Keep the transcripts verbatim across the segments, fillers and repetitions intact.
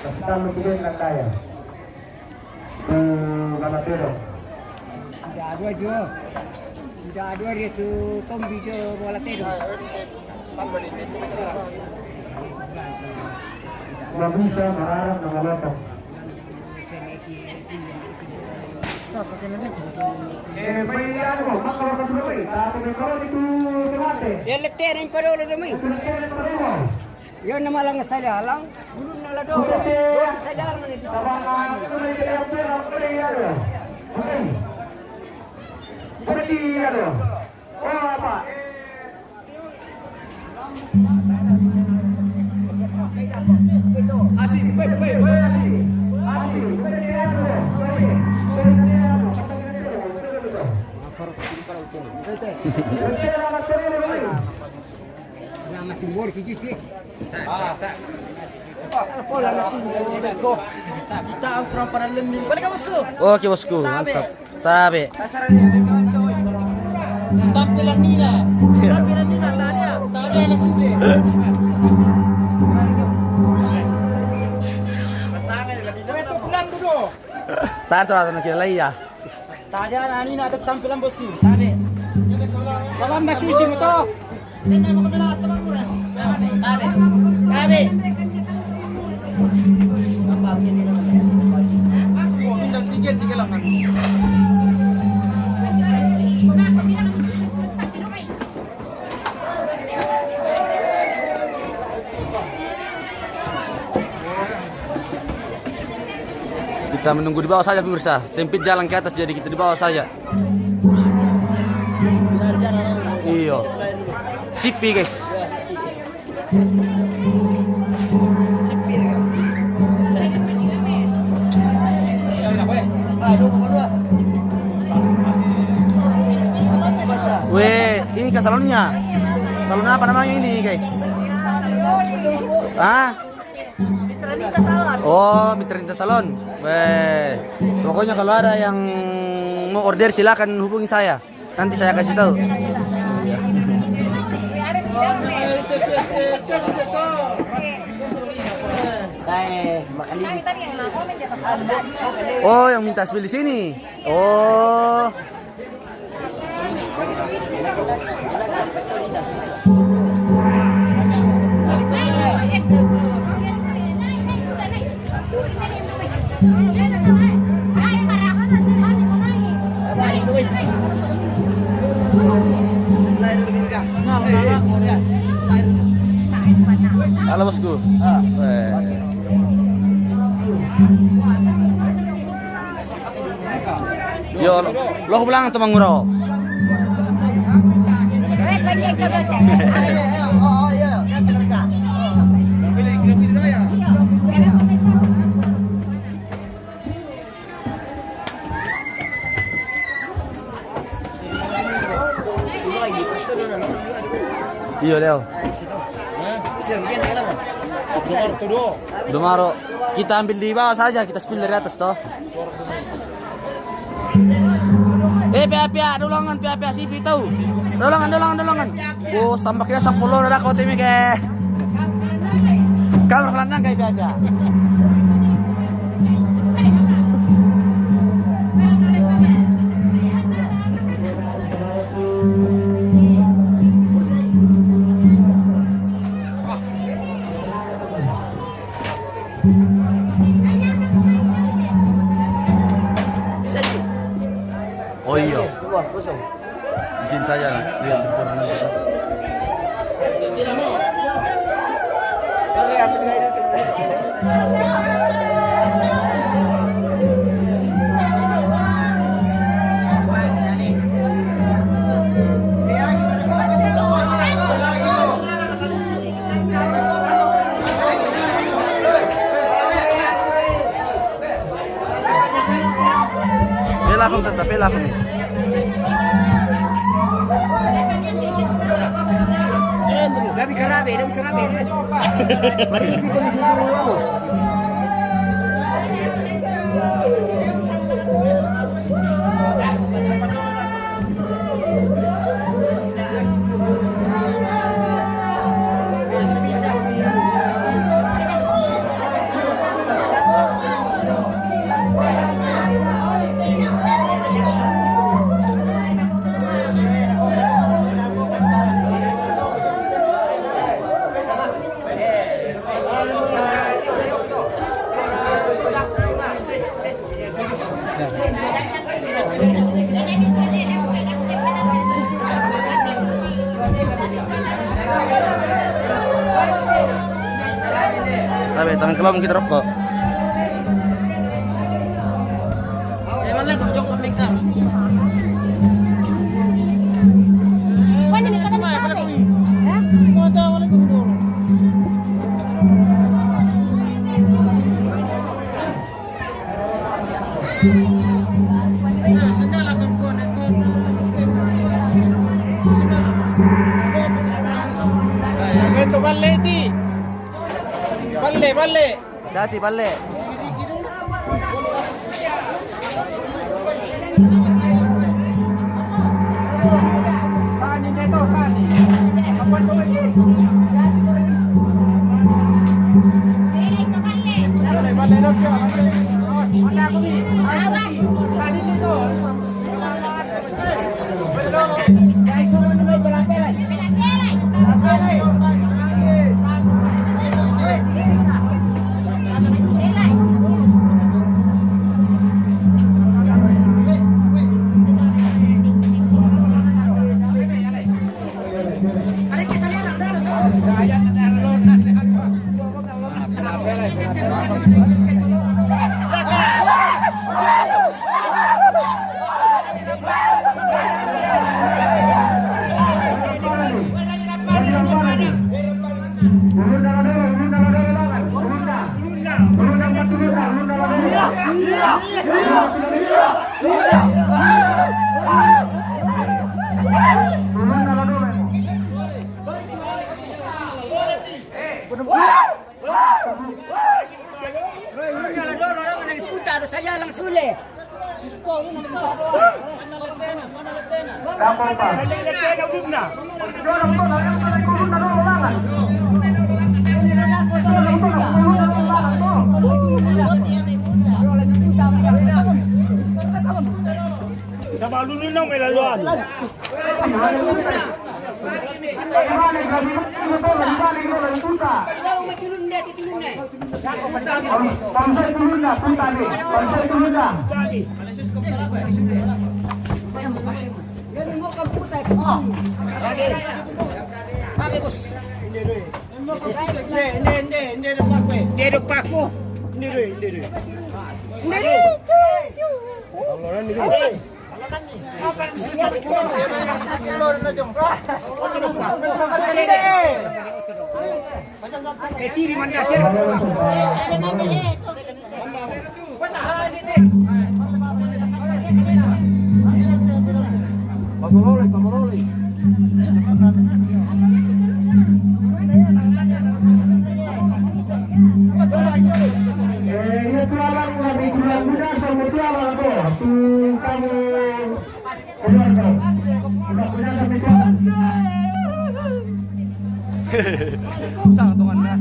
Tanto que venga Kaya. Eh, Balatero. Sudah dua jo. Sudah dua dia tu tombi jo Balatero. Nggak bisa, marah, nggak ngotot. Eh, pwede ano, makawasa tuloy. Tapos may karoon ito, tumate. Yan, letera yung parolo naman. Ito letera yung parolo. Yan naman lang sa lalang. Gulong na lado. Ito, letera. Sa lalang na dito. Tama na, ito na yung letera, pwede ano. Okay. Pwede ano. Oh, apa. Así, ve, ve, ve, así. Así, ve, ve, ve, ve. Balik ka, bosku. Oke, bosku. Mantap. Tabe. Tampilan Nina. Tampilan Nina, tanya. Tanya na sulit. Tato, tato, nakilala iya. Tanya na Nina, tato tampilan bosku. Tabe. Salam na sushi mo to. Tabe. Tabe. Kita menunggu di bawah saja, pemirsa. Sempit jalan ke atas, jadi kita di bawah saja. Iyo. Sipi, guys. Weh, ini ke salonnya. Salon apa namanya ini, guys? Ah? Oh, Mitra Ninta Salon. Weh, pokoknya kalau ada yang mau order, silakan hubungi saya. Nanti saya kasih tahu. Oh, yang minta spill di sini. Oh. Halo, bosku. Eh. Yo, lo, lo ko bilang teman nguro. Iyo, Leo. Dumaro. Kita ambil di bawah saja, kita spill dari atas, toh. Eh, pia-pia, dolangan, pia-pia, sipi tahu. Dolangan, dolangan, dolangan. Oh, sampai kira sepuluh udah kau timi ke. Kamar lanang kayak pia-pia. Oh, iya. Semua kosong. Di sini saja lah. Iya, kurang aja. Pela akong tata, pela akong. Dabi karabe, dabi karabe. Kalau mau kita rokok. Itu balik, Ti. Balik, balik. Dati, balik. Puta, saya langsung le. Sabalun ni nang may laluan. Dia ada paku. Dia ada, dia ada. Sang tongan na.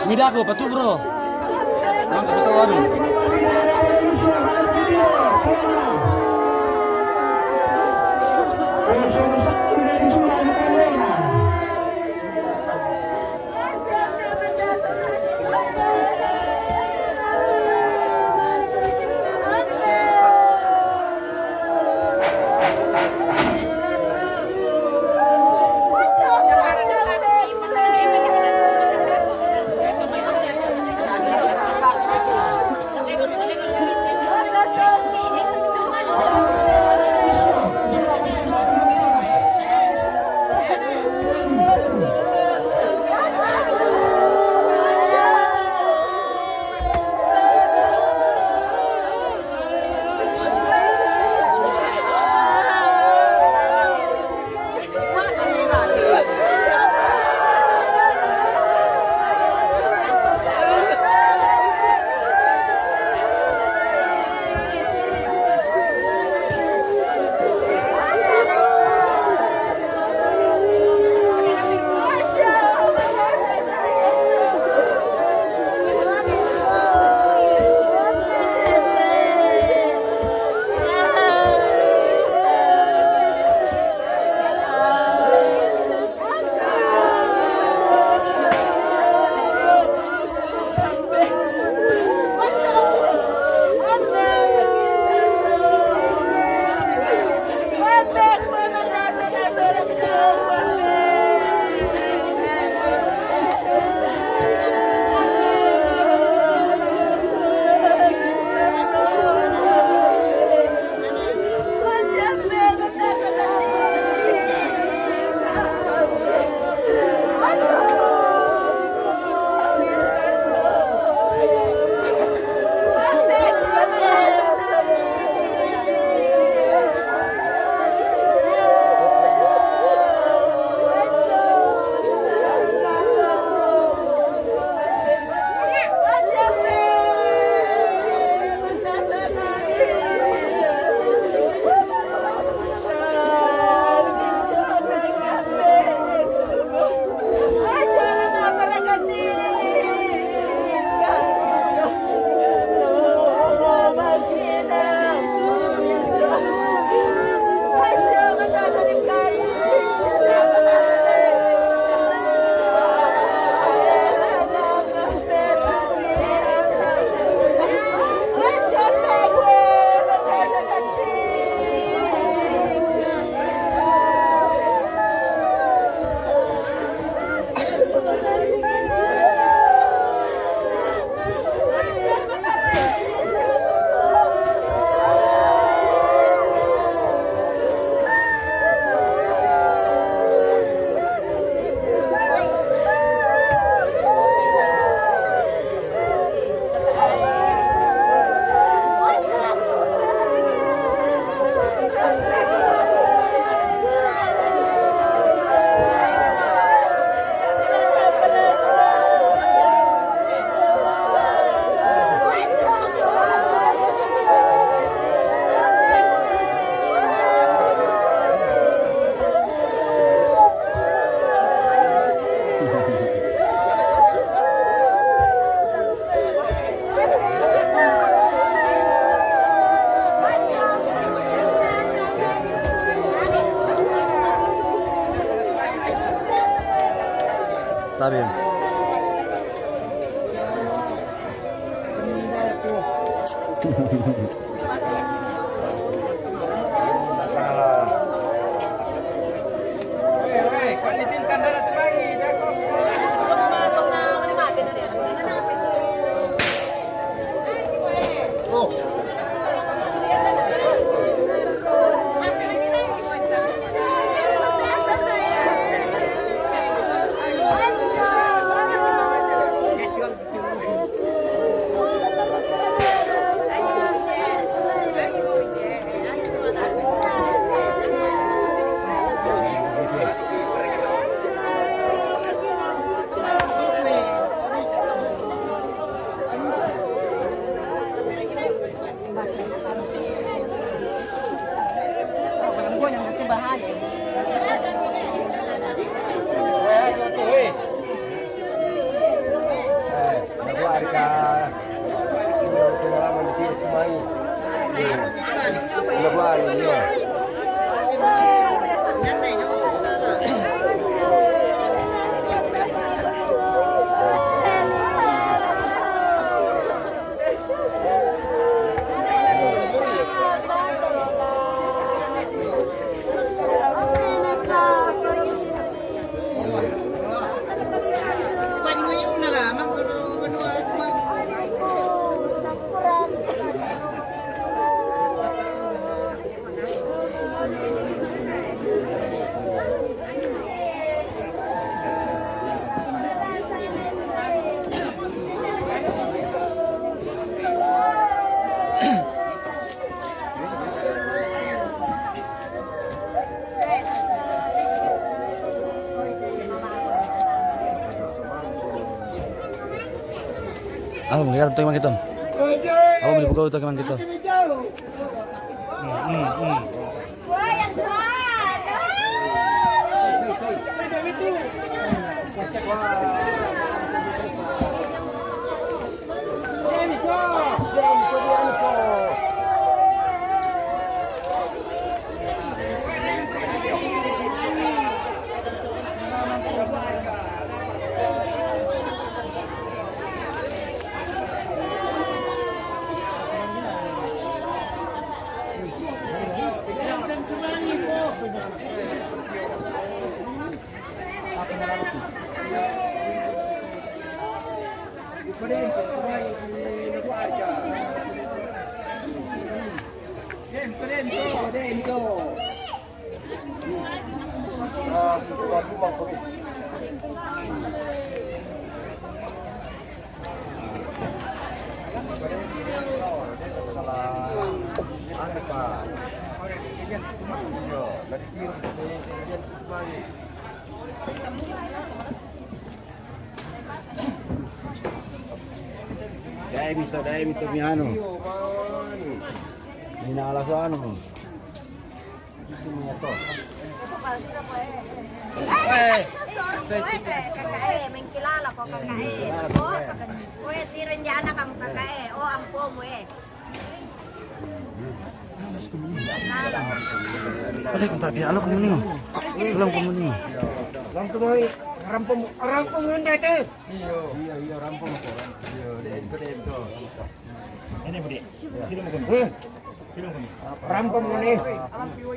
Mida ko, patu, bro. Nang ko, patu, aduh. Amin. Apa mau kita teman kita? Apa mau dibuka teman kita? Dai mi to, dai mi to mi anu. Mi na ala anu. Isi mi to. Eh, kakak eh, mengkilala ko kakak eh. Ko, ko eh, tiro ndi anak kamu kakak eh. Oh, ampomu eh. Ada kong tati, alo kong muni. Alo kong muni. Lam tu mari, rampung, rampung nunda tu. Iyo, iyo, iyo, rampung ko. Iyo, de, de, de. Ini budi. Sini mo ko. Rampung mo ni. Rampung,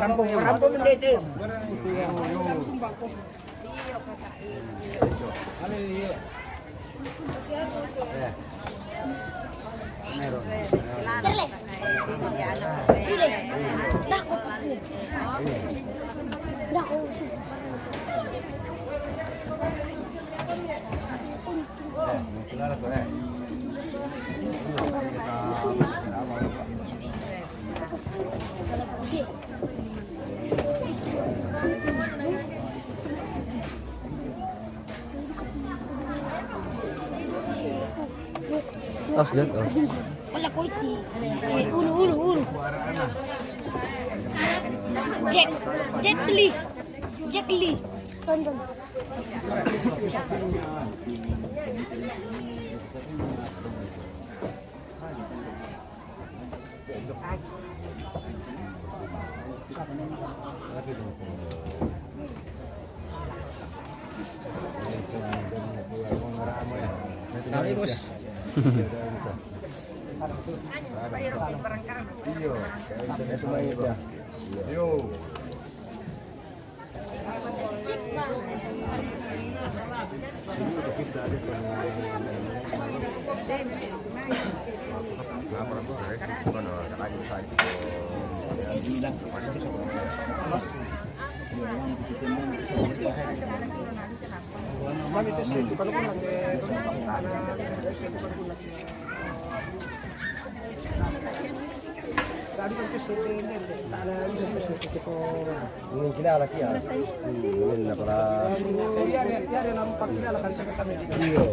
rampung, rampung nunda tu. Awas, Jack, awas. Wala ko iti. Eh, ulu, ulu, ulu. Jack, Jack Lee. Jack Lee. Tonton. Kami, bos. Iyo, itu mah itu. Yo. Ini gila lagi ya. Hmm, ini apa lah? Iya, iya, iya, nampak gila lah kan kami. Iya.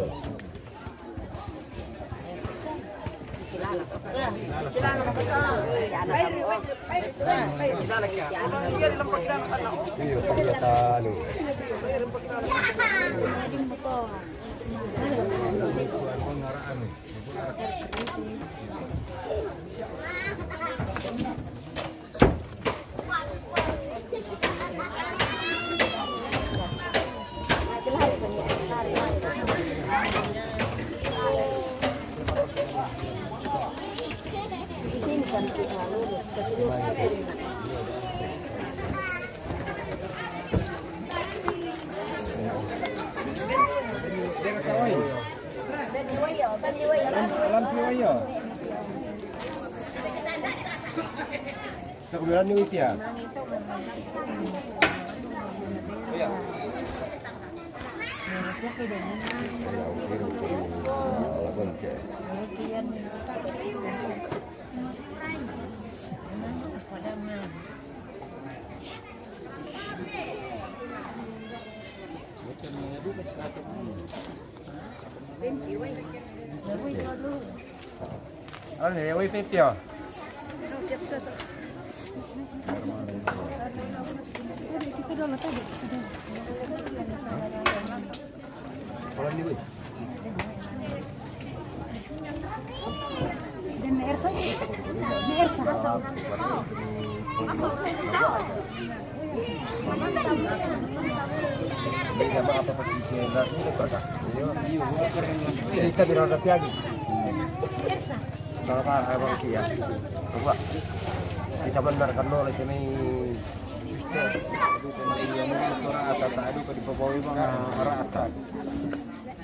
Iya, kelihatan. Sa kumiran ni Witia. Ano, eh, wait, wait, yo. Kita bilang ada tiagi. Kalau apa, abang sih ya. Coba. Kita benar kan, nolai kami. Rata, tak ada di bawah, bang. Rata.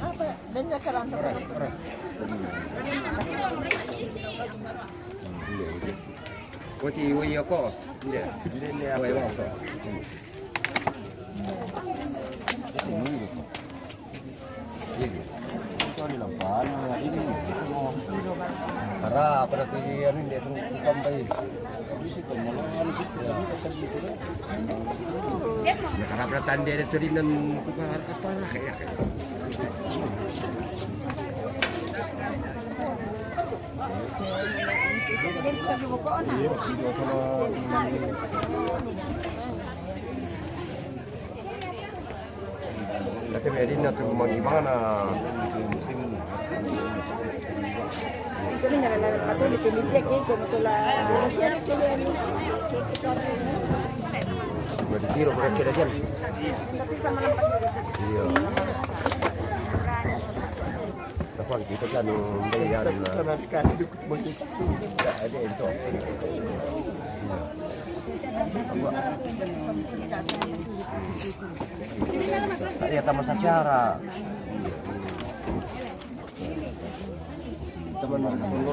Apa? Banyak kerang. Wati, wai ako. Hindi. Wai ako. Para, para ti, ano, hindi, itong kumpay. Nakarap na tanda na ito rin ng kumpara ka para kaya. Tapi meron na ito, mag-iba na. Ito rin, nalalang pa ito, little-little, eh, kung ito lang. Maditiro, kaya kira dyan. Iya. Tapos kita kan, bayar na. Sa mga kati, dukot mo dito. Ada ito. Iya. Iya, tama sa tiyara. Tama na, tama na.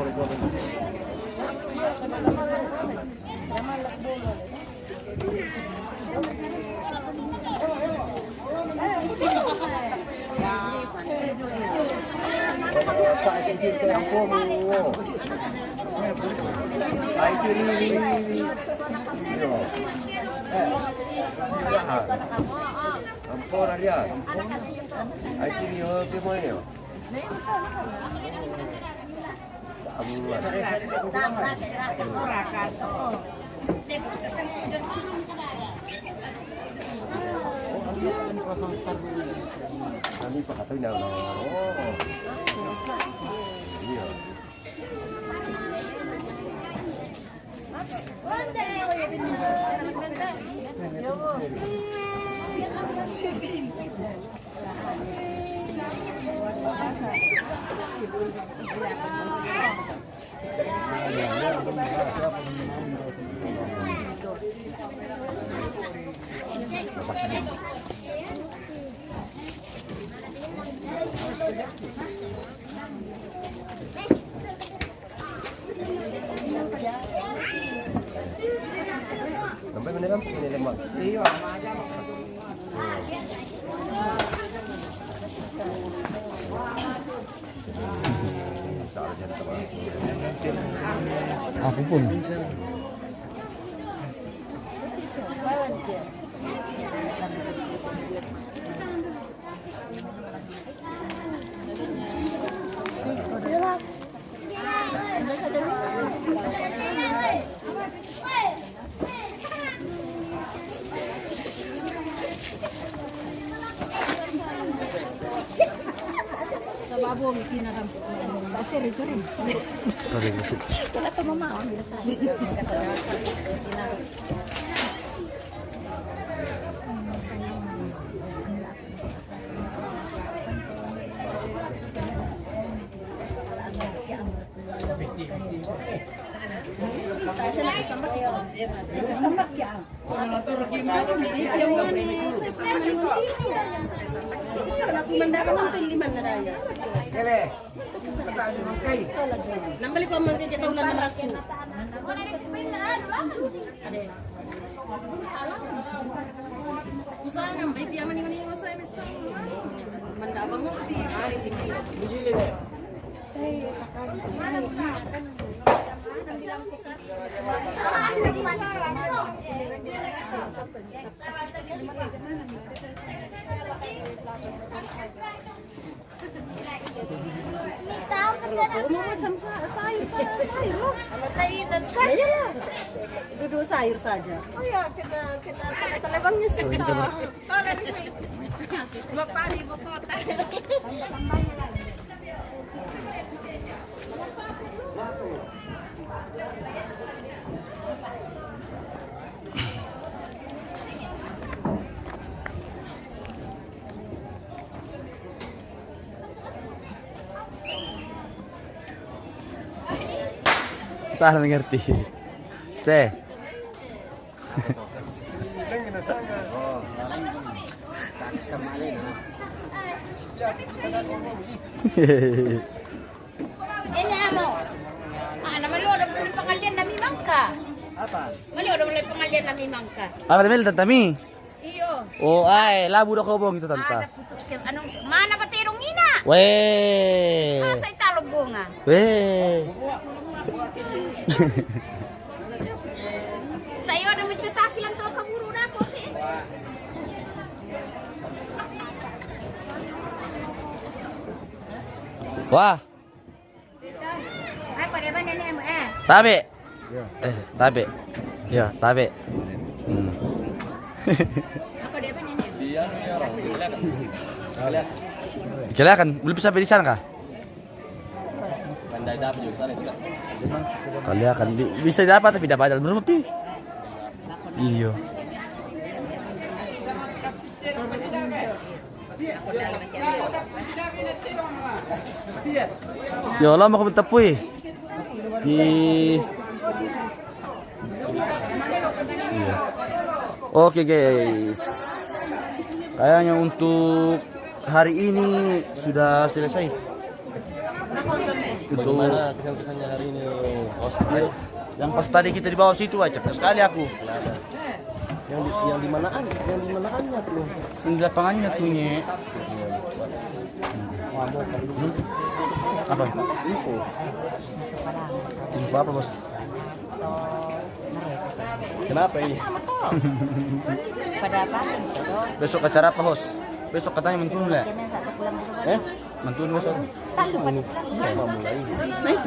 Ampora dia. Ai, tini, oh, te mo, eh. Ano pa katoy na, no? Oo. Iya. Aku pun. Nambali ko mangke kita ulan na masu. Ade. Usaha ngambai pia mani mani usaha bisa. Manda bangun di. Ai, tinggi. Ini tahu kerja. Kamu macam sa-, sayur, sayur, sayur, loh. Sama sayur dan kan? Ya, ya. Duduk sayur saja. Oh ya, kena, kena, kena telebangnya sih. Kalau di sini. Dua kali ibu kota. Tahan mengerti. Stay. Ini amo. Ah, nama lu ada beli pangalian nami mangka. Apa? Mana ada beli pangalian nami mangka? Apa namanya tante mi? Iyo. Oh, ai, labu dah kobong itu tante. Ada putu ke, anu, mana pati dong ina? Weh. Masa italo bunga? Weh. Tayo ada mencetaki lang to kaburu dako si. Wah. Tabe. Eh, tabe. Ya, tabe. Hmm. Kalian belum bisa sampai di sana kah? Kalian kan di-, bisa dapat tapi dapat dalam rumah pi. Iyo. Ya Allah, mau ke Betepui. Di, iya. Oke, guys. Kayaknya untuk hari ini sudah selesai. Itu bagaimana kesan-kesannya hari ini, host? Yang pas tadi kita di bawah situ, wah, capek sekali aku. Yang di, yang di manaan, yang di manaannya tuh? Yang di lapangannya tuh, Nye. Hmm. Apa? Info. Info apa, Bos? Kenapa ini? Pada apa? Besok acara apa, host? Besok katanya mentun lah. Eh? Mentun besok. Nah, itu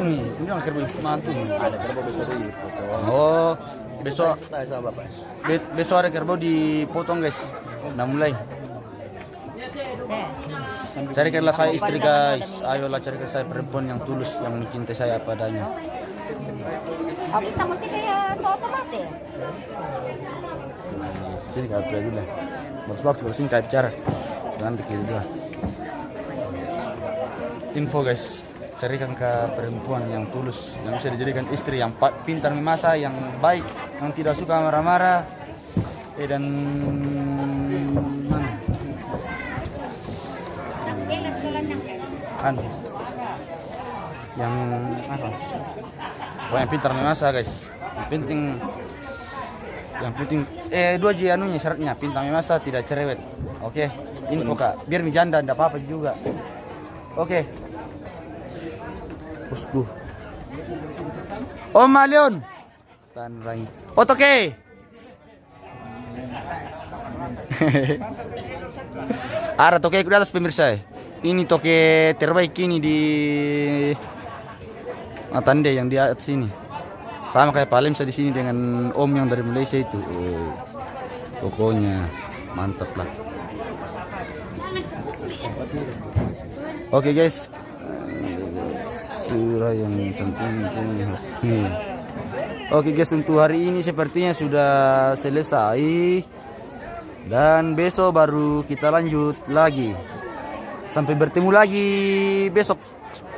nih. Ini yang kerbau mantun. Ada kerbau besok di potong. Oh, besok. Tanya sama Bapak. Be-, besok ada kerbau dipotong, guys. Nah, mulai. Carikanlah saya istri, guys. Ayolah, carikan saya perempuan yang tulus, yang mencintai saya apa adanya. Aku tak mesti kayak Toto mati. Sini, kau dulu. Bagus-bagus, bagus, sini kau bicara. Jangan pikir juga. Info, guys. Carikan ke perempuan yang tulus, yang bisa dijadikan istri, yang pa-, pintar memasak, yang baik, yang tidak suka marah-marah. Eh, dan mana? Anu. Yang apa? Pokoknya pintar memasak, guys. Yang penting Yang penting, eh, dua ji anunya, syaratnya, pintang masa, tidak cerewet. Oke, info, Kak. Biar mi janda ndak apa-apa juga. Oke. Bosku. Om Malion. Tanrang. Otoke. Ada toke ku di atas, pemirsa. Ini toke terbaik ini di Matande yang di atas sini. Sama kayak Palemsa di sini dengan Om yang dari Malaysia itu. Eh, pokoknya mantap lah. Oke, guys, surah yang samping ini. Oke, guys, untuk hari ini sepertinya sudah selesai. Dan besok baru kita lanjut lagi. Sampai bertemu lagi besok,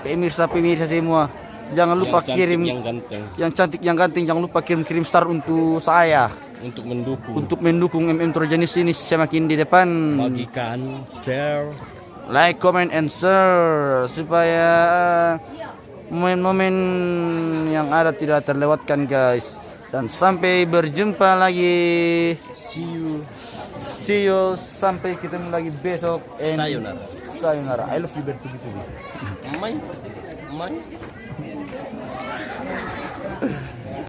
pemirsa-pemirsa semua. Jangan lupa kirim, yang cantik, yang ganteng, jangan lupa kirim-kirim star untuk saya. Untuk mendukung. Untuk mendukung M M Trojanis ini semakin di depan. Bagikan, share, like, comment, and share supaya momen-momen yang ada tidak terlewatkan, guys. Dan sampai berjumpa lagi. See you. See you. Sampai ketemu lagi besok. And sayonara. Sayonara. I love you bertubi-tubi. Mai. Mai.